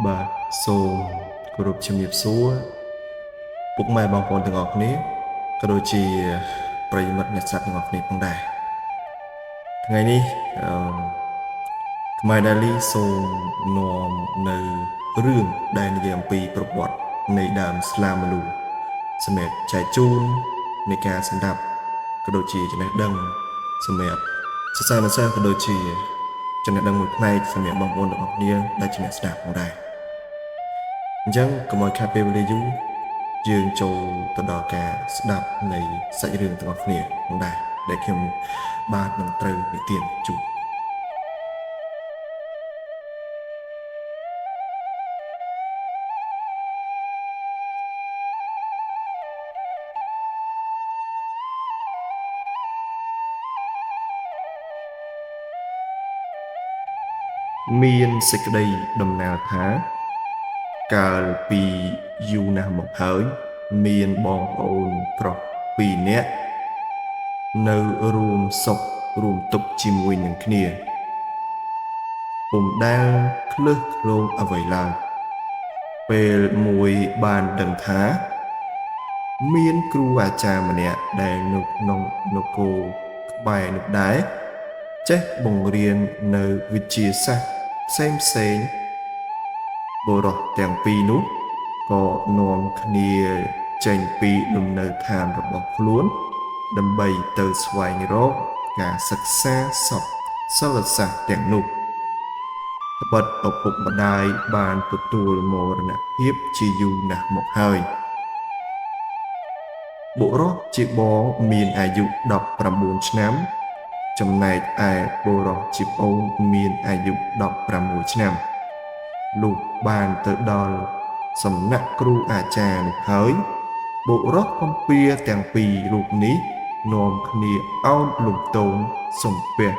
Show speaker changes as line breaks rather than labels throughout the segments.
បាទសូមគោរពជំរាបសួរពុកម៉ែបងប្អូនទាំងអស់គ្នាក៏ដូចជាប្រិយមិត្តអ្នកស្ដាប់ទាំងអស់គ្នាផងដែរថ្ងៃនេះអឺខ្មែរដាលីសូមនាំនៅរឿងដែលនិយាយអំពីប្រវត្តិនៃដើមស្លាម្លូសម្រាប់ចែកជូននៃការសម្ដាប់ក៏ដូចជាចំណេះដឹងសម្រាប់សិស្សានុសិស្សក៏ដូចជាចំណេះដឹងមួយផ្នែកសម្រាប់បងប្អូនទាំងអស់គ្នាដែលជាអ្នកស្ដាប់ផងដែរអញ្ចឹងកុំឲ្យខាតពេលវេលាយូរយើងចូលទៅដល់ការស្ដាប់នៃសាច់រឿងទាំងអស់គ្នាផងដែរដែលខ្ញុំបាទនឹងត្រូវនិទានជូនមានសេចក្តីដំណាលថាកាលពីយូរណាស់មកហើយមានបងប្អូនប្រុសពីរនាក់នៅរួមសុខរួមទុក្ខជាមួយនឹងគ្នាពុំដែលក្លើសក្លងអ្វីឡើយពេលមួយបានដឹងថាមានគ្រូអាចារ្យម្នាក់ដែលនៅក្នុងនគរក្បែរនោះដែរចេះបង្រៀននៅវិទ្យាសាស្ត្រផ្សេងផ្សេងបុរសទាំងពីរនោះក៏នាំគ្នាចេញពីលំនៅឋានរបស់ខ្លួនដើម្បីទៅស្វែងរកការសិក្សាសពសិលសាស្ត្រទាំងនោះត្បិតឪពុកម្ដាយបានទទួលមរណភាពជាយូរណាស់មកហើយបុរសជាបងមានអាយុ19ឆ្នាំចំណែកឯបុរសជាប្អូនមានអាយុ16ឆ្នាំលុះបានទៅដល់សំណាក់គ្រូអាចារ្យនោះហើយបុរសកំព្រាទាំងពីររូបនេះនាំគ្នាអោនលំទោនសំពះ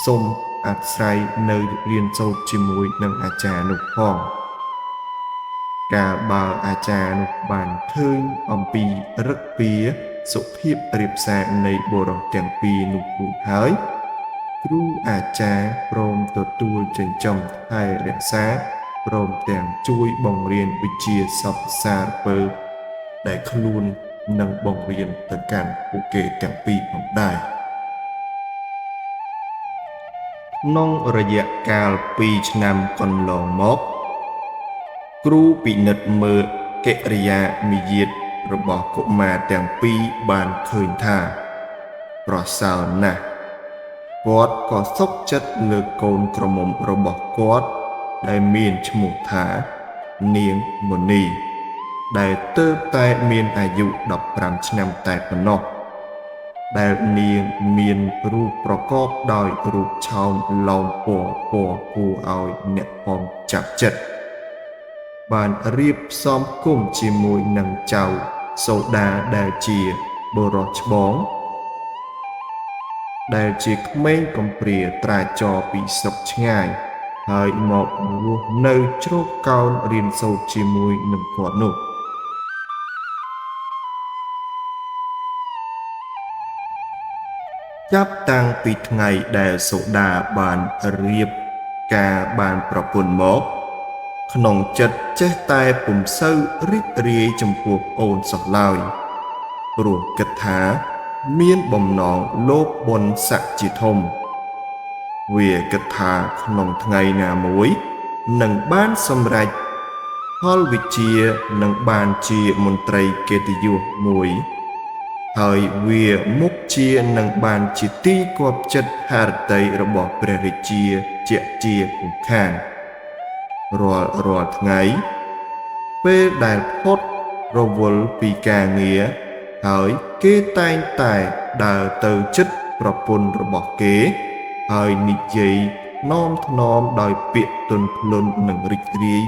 សូមអាស្រ័យនៅរៀនសូត្រជាមួយនឹងអាចារ្យនោះផងកាលបើអាចារ្យនោះបានឃើញអំពីឫកពាសុភាពរៀបសារនៃបុរសទាំងពីរនោះរួចហើយគ្រូអាចារ្យព្រមទទួលចិញ្ចឹមថែរក្សាព្រមទាំងជួយបង្រៀនវិជ្ជាសព្វសារពើដែលខ្លួននឹងបង្រៀនទៅកាន់ពួកគេទាំងពីរផងដែរក្នុងរយៈកាល2ឆ្នាំកន្លងមកគ្រូពិនិត្យមើលកិរិយាមាយាទរបស់កុមារទាំងពីរបានឃើញថាប្រសើរណាស់គាត់ក៏សុខចិត្តលើកូនក្រមុំរបស់គាត់ដែលមានឈ្មោះថានាងមុនីដែលទើបតែមានអាយុ15ឆ្នាំតែប៉ុណ្ណោះដែលនាងមានរូបប្រកបដោយរូបឆោមឡោមពណ៌ពណ៌គួរឲ្យអ្នកផងចាប់ចិត្តបានរៀបផ្សំគុំជាមួយនឹងចៅសូដាដែលជាបុរសច្បងដែលជាក្មេងកំព្រាត្រាចរពីស្រុកឆ្ងាយហើយមករស់នៅជ្រកកោនរៀនសូត្រជាមួយនឹងគាត់នោះចាប់តាំងពីថ្ងៃដែលសូដាបានរៀបការបានប្រពន្ធមកក្នុងចិត្តចេះតែពុំសូវរីករាយចំពោះប្អូនសោះឡើយព្រោះគិតថាមានបំណងលោភបុណ្យស័ក្តិជាធំវាគិតថាក្នុងថ្ងៃណាមួយនឹងបានសម្រេចផលវិជ្ជានឹងបានជាមន្ត្រីកិត្តិយសមួយហើយវាមុខជានឹងបានជាទីគាប់ចិត្តហឫទ័យរបស់ព្រះរាជាជាជាពុំខានរាល់ថ្ងៃពេលដែលផុតរវល់ពីការងារហើយគេតែងតែដើរទៅជិតប្រពន្ធរបស់គេហើយនិយាយថ្នមដោយពាក្យទន់ភ្លន់និងរីករាយ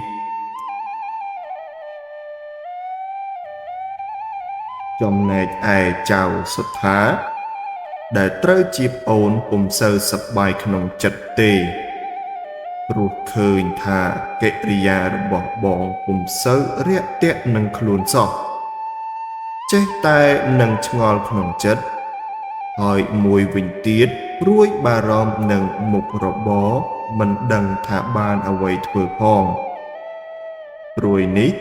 ចំណែកឯចៅសុទ្ធាដែលត្រូវជាប្អូនពុំសូវសប្បាយក្នុងចិត្តទេព្រោះឃើញថាកិរិយារបស់បងពុំសូវរាក់ទាក់នឹងខ្លួនសោះចេះតែនឹងឆ្ងល់ក្នុងចិត្តហើយមួយវិញទៀតព្រួយបារម្ភនឹងមុខរបរមិនដឹងថាបានអ្វីធ្វើផង ព្រួយនេះ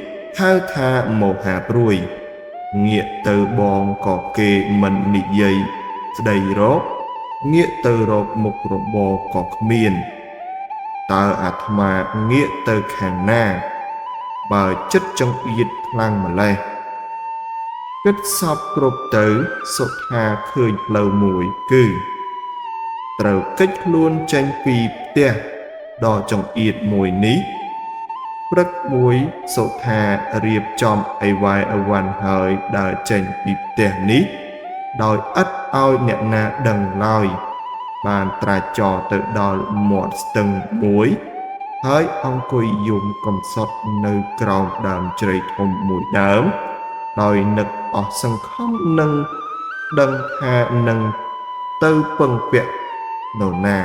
ហៅថាមហាព្រួយងាកទៅបងក៏គេមិននិយាយស្ដីរកងាកទៅរកមុខរបរក៏គ្មានតើអាត្មាងាកទៅខាងណាបើចិត្តចង្អៀតខ្លាំងម្ល៉េះគិតសពគ្រប់ទៅសុថាឃើញផ្លូវមួយគឺត្រូវគេចខ្លួនចេញពីផ្ទះដ៏ចង្អៀតមួយនេះព្រឹកមួយសុថារៀបចំអីវ៉ៃអីវ៉ាន់ហើយដើរចេញពីផ្ទះនេះដោយឥតឲ្យអ្នកណាដឹងឡើយបានត្រាចចរទៅដល់មាត់ស្ទឹងមួយហើយអង្គុយយំកំសត់នៅក្រោមដើមជ្រៃធំមួយដើមដោយនឹកអស់សង្ឃឹមនឹងដឹងថានឹងទៅពឹងពាក់នរណា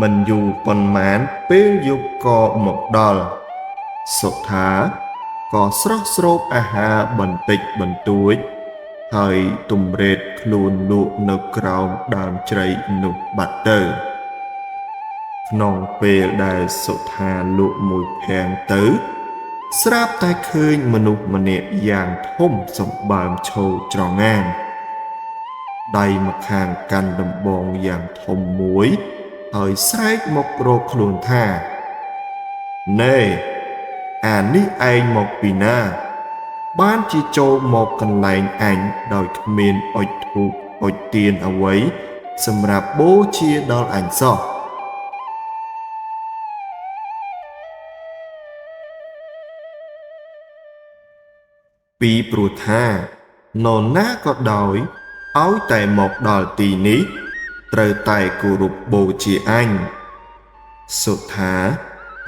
មិនយូរប៉ុន្មានពេលយប់ក៏មកដល់សុថាក៏ស្រស់ស្រូបអាហារបន្តិចបន្តួចហើយទំរេតខ្លួនលក់នៅក្រោមដើមជ្រៃនោះបាត់ទៅក្នុងពេលដែលសុថាលក់មួយភាំងទៅស្រាប់តែឃើញមនុស្សម្នាក់យ៉ាងធំសម្បើមឈរច្រងាងដៃម្ខាងកាន់ដំបងយ៉ាងធំមួយហើយស្រែកមករកខ្លួនថាណែអានេះឯងមកពីណាបានជាចូលមកកន្លែងអញដោយគ្មានអុជធូបអុជទៀនអ្វីសម្រាប់បូជាដល់អញសោះពីព្រោះថានរណាក៏ដោយឲ្យតែមកដល់ទីនេះត្រូវតែគោរពបូជាអញសុថា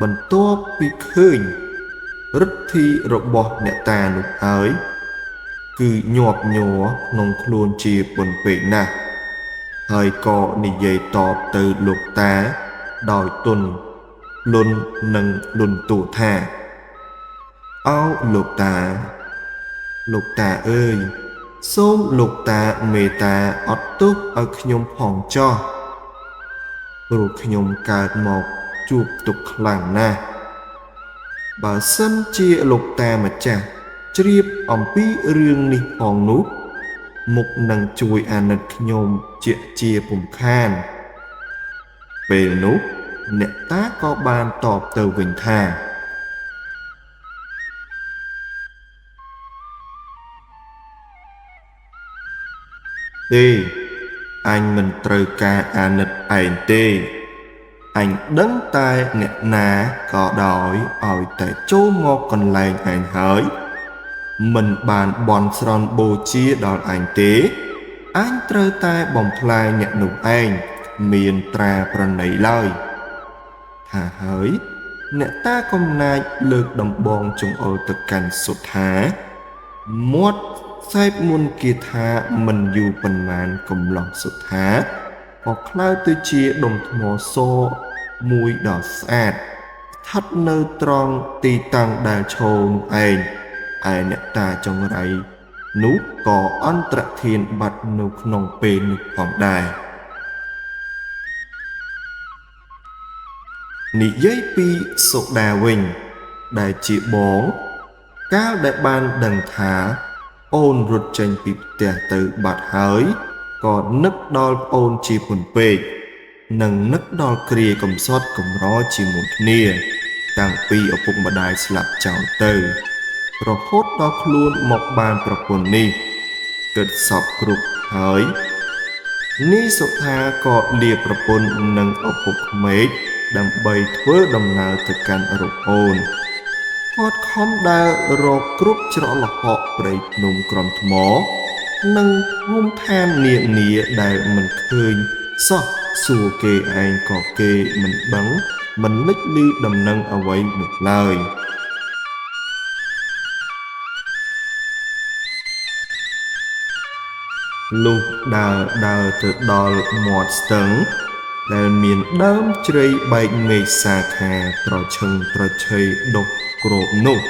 បន្ទាប់ពីឃើញឫទ្ធីរបស់អ្នកតានោះហើយគឺញាប់ញ័រក្នុងខ្លួនជាពន់ពេកណាស់ហើយក៏និយាយតបទៅលោកតាដោយទន់លន់និងលន់ទូថាអោលោកតាលោកតាអើយសូមលោកតាមេត្តាអត់ទោសឲ្យខ្ញុំផងចោះព្រោះខ្ញុំកើតមកជួបទុក្ខខ្លាំងណាស់បើសិនជាលោកតាម្ចាស់ជ្រាបអំពីរឿងនេះផងនោះមុខនឹងជួយអាណិតខ្ញុំជាពុំខានពេលនោះអ្នកតាក៏បានតបទៅវិញថាទេអញមិនត្រូវការអាណិតឯងទេអញដឹងតែអ្នកណាក៏ដោយឲ្យតែចូលមកកន្លែងឯងហើយមិនបានបន់ស្រន់បូជាដល់អញទេអញត្រូវតែបំផ្លាញអ្នកនោះឯងមានត្រាប្រណីឡើយថាហើយអ្នកតាកំណាចលើកដំបងចង្អុលទៅកាន់សុថាមាត់សេពមុនគាថាមិនយូរប៉ុន្មានកំឡោះសុថាក៏ក្លាយទៅជាដុំថ្មសមួយដ៏ស្អាតស្ថិតនៅត្រង់ទីតាំងដែលឈរឯងឯអ្នកតាចង្រៃនោះក៏អន្តរធានបាត់នៅក្នុងពេលនោះផងដែរនិយាយពីសុដាវិញដែលជាបងកាលដែលបានដឹងថាអូនរត់ចេញពីផ្ទះទៅបាត់ហើយក៏នឹកដល់ប្អូនជាពន់ពេកនិងនឹកដល់គ្រាកំសត់កម្រជាមួយគ្នាតាំងពីឪពុកម្ដាយស្លាប់ចោលទៅរហូតដល់ខ្លួនមកបានប្រពន្ធនេះគិតសពគ្រប់ហើយនេះសុថាក៏លាប្រពន្ធនិងឪពុកក្មេកដើម្បីធ្វើដំណើរទៅកាន់រកអូនគាត់ខំដើររកគ្រប់ច្រកល្ហកព្រៃភ្នំក្រំថ្មនិងភូមិឋាននានាដែលមិនឃើញសោះសួរគេឯងក៏គេមិនដឹងមិនលេចឮដំណឹងអ្វីនោះឡើយលុះដើរដើរទៅដល់មាត់ស្ទឹងដែលមានដើមជ្រៃបែកមេឃសាខាត្រឈឹងត្រឈៃដុះគ្របនោះ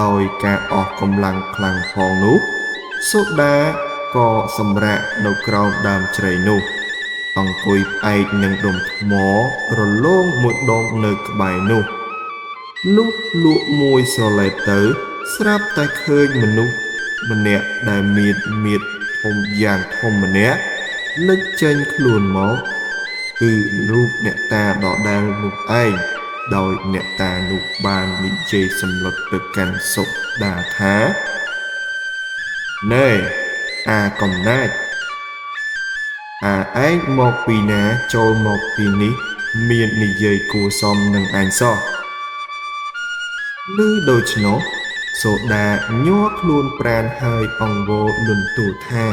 ដោយការអស់កម្លាំងខ្លាំងផងនោះសុដាក៏សម្រាកនៅក្រោមដើមជ្រៃនោះ អង្គុយផ្អែកនឹងដុំថ្មរលោងមួយដុំនៅក្បែរនោះលុះលក់មួយស្រឡេតទៅស្រាប់តែឃើញមនុស្សម្នាក់ដែលមានមាឌធំយ៉ាងធំម្នាក់លេចចេញខ្លួនមកគឺរូបអ្នកតាដដែលនោះឯងដោយអ្នកតានោះបាននិយាយសម្លុតទៅកាន់សុដាថាណែអាកំណាចអាឯងមកពីណាចូលមកទីនេះមាននិយាយគួរសមនឹងឯងសោះឮដូច្នោះសូដាញ័រខ្លួនប្រាណហើយអង្វរលន់ទូលថា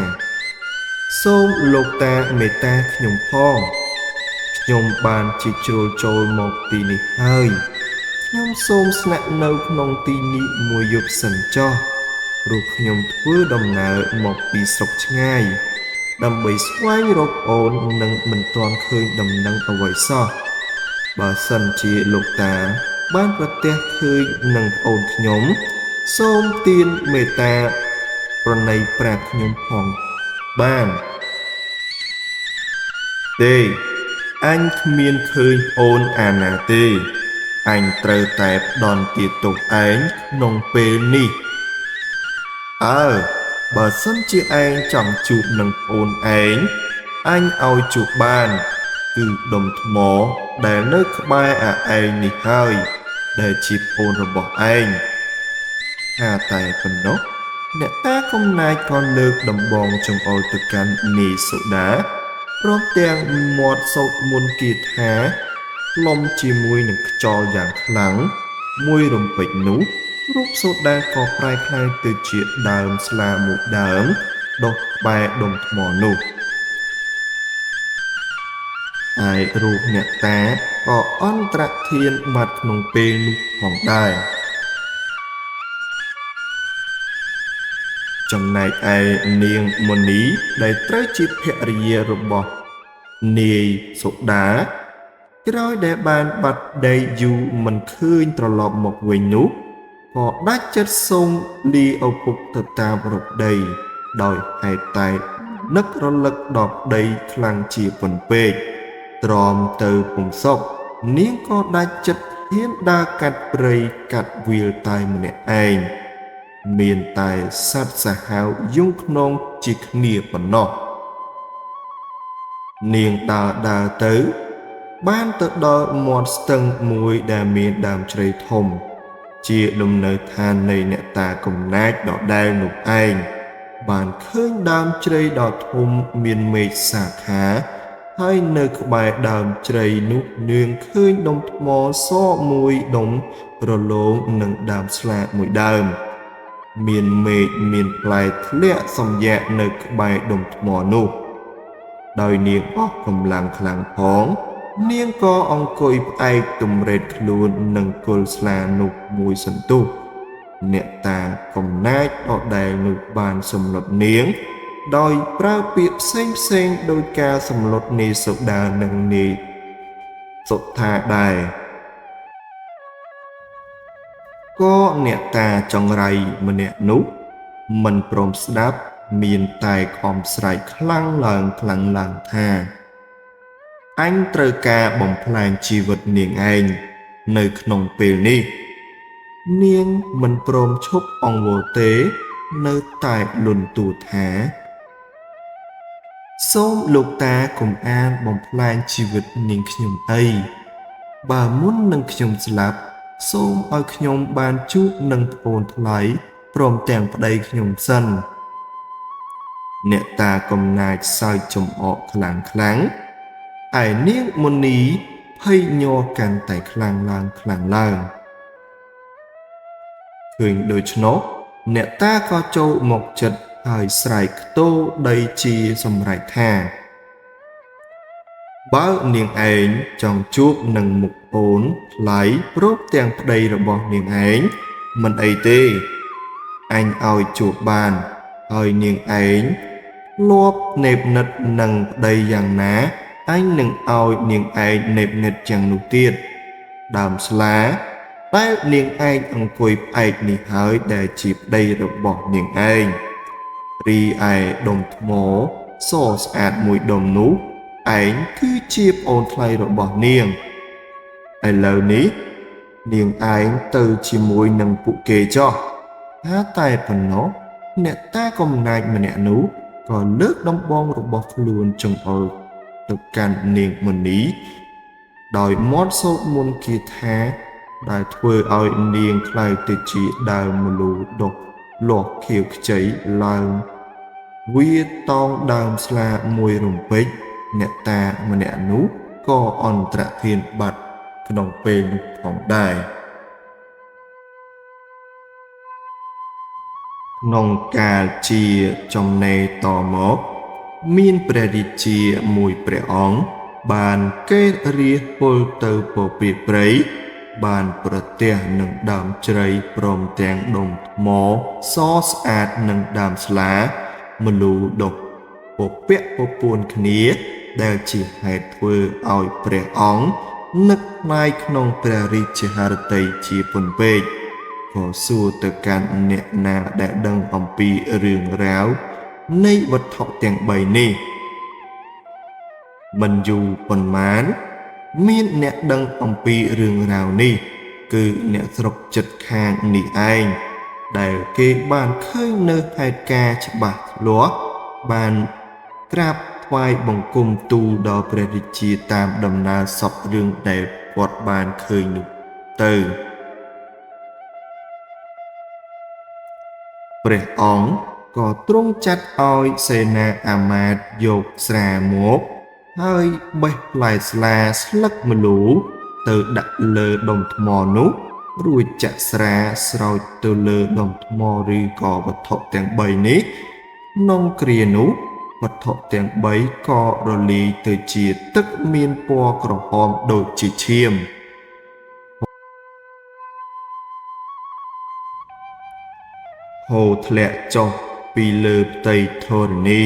សូមលោកតាមេត្តាខ្ញុំផងខ្ញុំបានជាជ្រុលចូលមកទីនេះហើយខ្ញុំសូមស្នាក់នៅក្នុងទីនេះមួយយប់សិនចុះព្រោះខ្ញុំធ្វើដំណើរមកពីស្រុកឆ្ងាយដើម្បីស្វែងរកអូននិងមិនទាន់ឃើញដំណឹងអ្វីសោះបើសិនជាលោកតាបានប្រទះឃើញនឹងប្អូនខ្ញុំសូមទានមេត្តាប្រណីប្រាប់ខ្ញុំផងបានទេអញគ្មានឃើញប្អូនអាណាទេអញត្រូវតែផ្ដន្ទាទោសឯងក្នុងពេលនេះអើបើសិនជាឯងចង់ជួបនឹងប្អូនឯងអញឲ្យជួបបានគឺដុំថ្មដែលនៅក្បែរអាឯងនេះហើយដែលជាប្អូនរបស់ឯងថាតែប៉ុណ្ណោះអ្នកតាកំណាចក៏លើកដំបងចង្អុលទៅកាន់នាយសុដាព្រមទាំងមាត់សូត្រមន្តគាថាផ្លុំជាមួយនឹងខ្យល់យ៉ាងខ្លាំងមួយរំពេចនោះរូបសូដាក៏ប្រែក្លាយទៅជាដើមស្លាមួយដើមដុះក្បែរដុំថ្មនោះឯរូបអ្នកតាក៏អន្តរធានបាត់ក្នុងពេលនោះផងដែរចំណែកឯនាងមុនីដែលត្រូវជាភរិយារបស់នាយសុដាក្រោយដែលបានបាត់ដីយូរមិនឃើញត្រឡប់មកវិញនោះក៏ដាច់ចិត្តសូមលាឪពុកទៅតាមរកដីដោយហេតុតែនឹករលឹកដល់ប្តីខ្លាំងជាពន់ពេកទ្រាំទៅពុំសុខនាងក៏ដាច់ចិត្តហ៊ានដើរកាត់ព្រៃកាត់វាលតែម្នាក់ឯងមានតែសត្វសាហាវយំខ្នងជាគ្នាប៉ុណ្ណោះនាងដើរទៅបានទៅដល់មាត់ស្ទឹងមួយដែលមានដើមជ្រៃធំជាលំនៅឋាននៃអ្នកតាកំណាចដដែលនោះឯងបានឃើញដើមជ្រៃដ៏ធំមានមេឃសាខាហើយនៅក្បែរដើមជ្រៃនោះនាងឃើញដុំថ្មសមួយដុំរលោងនិងដើមស្លាមួយដើមមានមេឃមានផ្លែធ្លាក់សំយ៉ាកនៅក្បែរដុំថ្មនោះដោយនាងអស់កម្លាំងខ្លាំងផងនាងក៏អង្គុយផ្អែកទំរេតខ្លួននឹងគល់ស្លានោះមួយសន្ទុះអ្នកតាកំណាចដដែលនោះបានសម្លុតនាងដោយប្រើពាក្យផ្សេងៗដោយការសម្លុតនាយសុដានិងនាយសុថាដែរក៏អ្នកតាចង្រៃម្នាក់នោះមិនព្រមស្ដាប់មានតែខំស្រែកខ្លាំងឡើងខ្លាំងឡើងថាអញត្រូវការបំផ្លាញជីវិតនាងឯងនៅក្នុងពេលនេះនាងមិនព្រមឈប់អង្វរទេនៅតែលន់ទូលថាសូមលោកតាកុំអានបំផ្លាញជីវិតនាងខ្ញុំអីបើមុននឹងខ្ញុំស្លាប់សូមឲ្យខ្ញុំបានជួបនឹងប្អូនថ្លៃព្រមទាំងប្តីខ្ញុំសិនអ្នកតាកំណាចសើចចំអកខ្លាំងខ្លាំងឯនាងមុនីភ័យញ័រកាន់តែខ្លាំងឡើងខ្លាំងឡើងឃើញដូច្នោះអ្នកតាក៏ចូលមកចិត្តហើយស្រែកខ្ទោដីជាសម្រេចថាបើនាងឯងចង់ជួបនឹងមុខអូនថ្លៃព្រមទាំងប្តីរបស់នាងឯងមិនអីទេអញឲ្យជួបបានហើយនាងឯងធ្លាប់ណេបនិតនឹងប្តីយ៉ាងណាអញនឹងឲ្យនាងឯងណេបនិតយ៉ាងនោះទៀតដើមស្លាដែលនាងឯងអង្គុយផ្អែកនេះហើយដែលជាប្តីរបស់នាងឯងរីឯដុំថ្មសស្អាតមួយដុំនោះ ឯងគឺជាប្អូនថ្លៃរបស់នាងឥឡូវនេះនាងឯងទៅជាមួយនឹងពួកគេចុះថាតែប៉ុណ្ណោះអ្នកតាកំណាចម្នាក់នោះក៏លើកដំបងរបស់ខ្លួនចង្អុលទៅកាន់នាងមនីដោយមាត់សូត្រមន្តគាថាដែលធ្វើឲ្យនាងក្លាយទៅជាដើមម្លូដុះលាស់ខៀវខ្ចីឡើងវាតោងដើមស្លាមួយរំពេចអ្នកតាម្នាក់នោះក៏អន្តរធានបាត់ក្នុងពេលនោះផងដែរក្នុងកាលជាចំណេរតមកមានព្រះរាជាមួយព្រះអង្គបានកេររាជពលទៅពពាព្រៃបានប្រទះនឹងដើមជ្រៃព្រមទាំងដុំថ្មសស្អាតនឹងដើមស្លាម្លូដុះពពាក់ពពួនគ្នាដែលជាហេតុធ្វើឲ្យព្រះអង្គនឹកផ្លាយក្នុងព្រះរាជហឫទ័យជាពន់ពេកក៏សួរទៅកាន់អ្នកណាដែលដឹងអំពីរឿងរ៉ាវនៃវត្ថុទាំងបីនេះមិនយូរប៉ុន្មានមានអ្នកដឹងអំពីរឿងរ៉ាវនេះគឺអ្នកស្រុកចិត្តខាងនេះឯងដែលគេបានឃើញនៅហេតុការណ៍ច្បាស់លាស់បានក្រាបថ្វាយបង្គំទូលដល់ព្រះរាជាតាមដំណើរសពរឿងដែលគាត់បានឃើញនោះទៅព្រះអង្គក៏ទ្រង់ចាត់ឲ្យសេនាអាមាត្យយកស្រាមកហើយបេះផ្លែស្លាស្លឹកម្លូទៅដាក់លើដុំថ្មនោះរួចចាក់ស្រាស្រោចទៅលើដុំថ្មឬក៏វត្ថុទាំងបីនេះក្នុងគ្រានោះវត្ថុទាំងបីក៏រលាយទៅជាទឹកមានពណ៌ក្រហមដូចជាឈាមហូរធ្លាក់ចុះពីលើផ្ទៃធរណី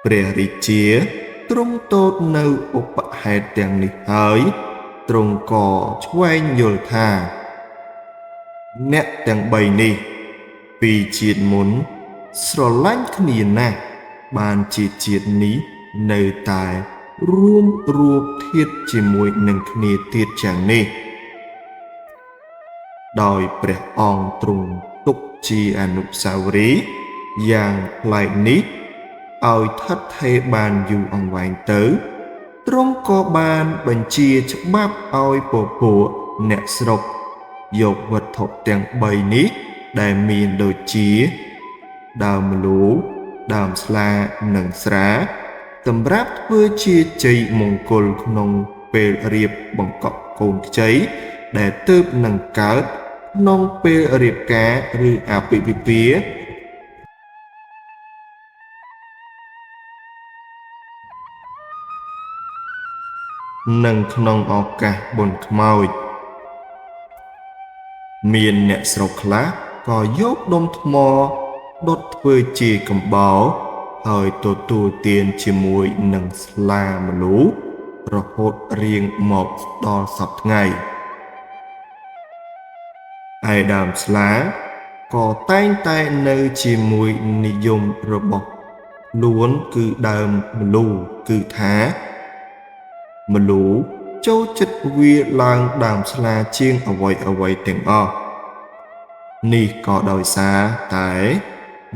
ព្រះរាជាទ្រង់ទតនៅឧបហេតុទាំងនេះហើយទ្រង់ក៏ឆ្វេងយល់ថាអ្នកទាំងបីនេះពីជាតិមុនស្រឡាញ់គ្នាណាស់បានជាជាតិនេះនៅតែរួមរូបធាតុជាមួយនឹងគ្នាទៀតយ៉ាងនេះដោយព្រះអង្គទ្រង់ទុកជាអនុស្សាវរីយ៍យ៉ាងប្លែកនេះឲ្យថិតថេរបានយូរអង្វែងទៅទ្រង់ក៏បានបញ្ជាច្បាប់ឲ្យពពួកអ្នកស្រុកយកវត្ថុទាំងបីនេះដែលមានដូចជាដើមម្លូដើមស្លានិងស្រាសម្រាប់ធ្វើជាជ័យមង្គលក្នុងពេលរៀបបង្កក់កូនខ្ចីដែលទើបនឹងកើតក្នុងពេលរៀបការឬអាពាហ៍ពិពាហ៍និងក្នុងឱកាសបុណ្យខ្មោចមានអ្នកស្រុកខ្លះក៏យកដុំថ្មដុតធ្វើជាកំបោរហើយទទួលទានជាមួយនឹងស្លាម្លូរហូតរៀងមកដល់សព្វថ្ងៃឯដើមស្លាក៏តែងតែនៅជាមួយនិយមរបស់ខ្លួនគឺដើមម្លូគឺថាម្លូចូលចិត្តវាឡើងដើមស្លាជាងអ្វីៗទាំងអស់នេះក៏ដោយសារតែ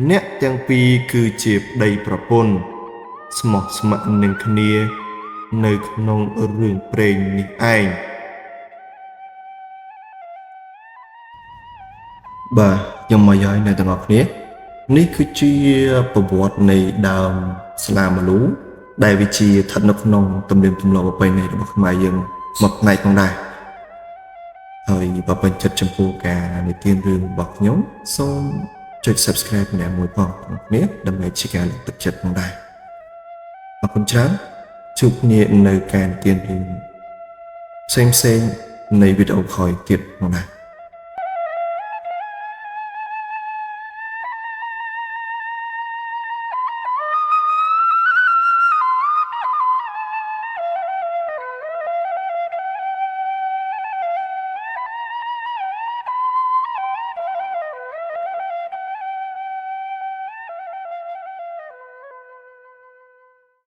អ្នកទាំងពីរគឺជាប្តីប្រពន្ធស្មោះស្ម័គ្រនឹងគ្នានៅក្នុងរឿងព្រេងនេះឯងបាទខ្ញុំមកយាយអ្នកទាំងអស់គ្នានេះគឺជាប្រវត្តិនៃដើមស្លាម្លូដែលវាជាស្ថិតនៅក្នុងទំនៀមទម្លាប់ប្រពៃណីរបស់ខ្មែរយើងមួយផ្នែកផងដែរហើយបើពេញចិត្តចំពោះការនិទានរឿងរបស់ខ្ញុំសូមចុច Subscribe ម្នាក់មួយផងអ្នកគ្នាដើម្បីជាការលើកទឹកចិត្តផងដែរអរគុណច្រើនជួបគ្នានៅការនិទានរឿងផ្សេងៗនៃវីដេអូក្រោយទៀតផងដែរ។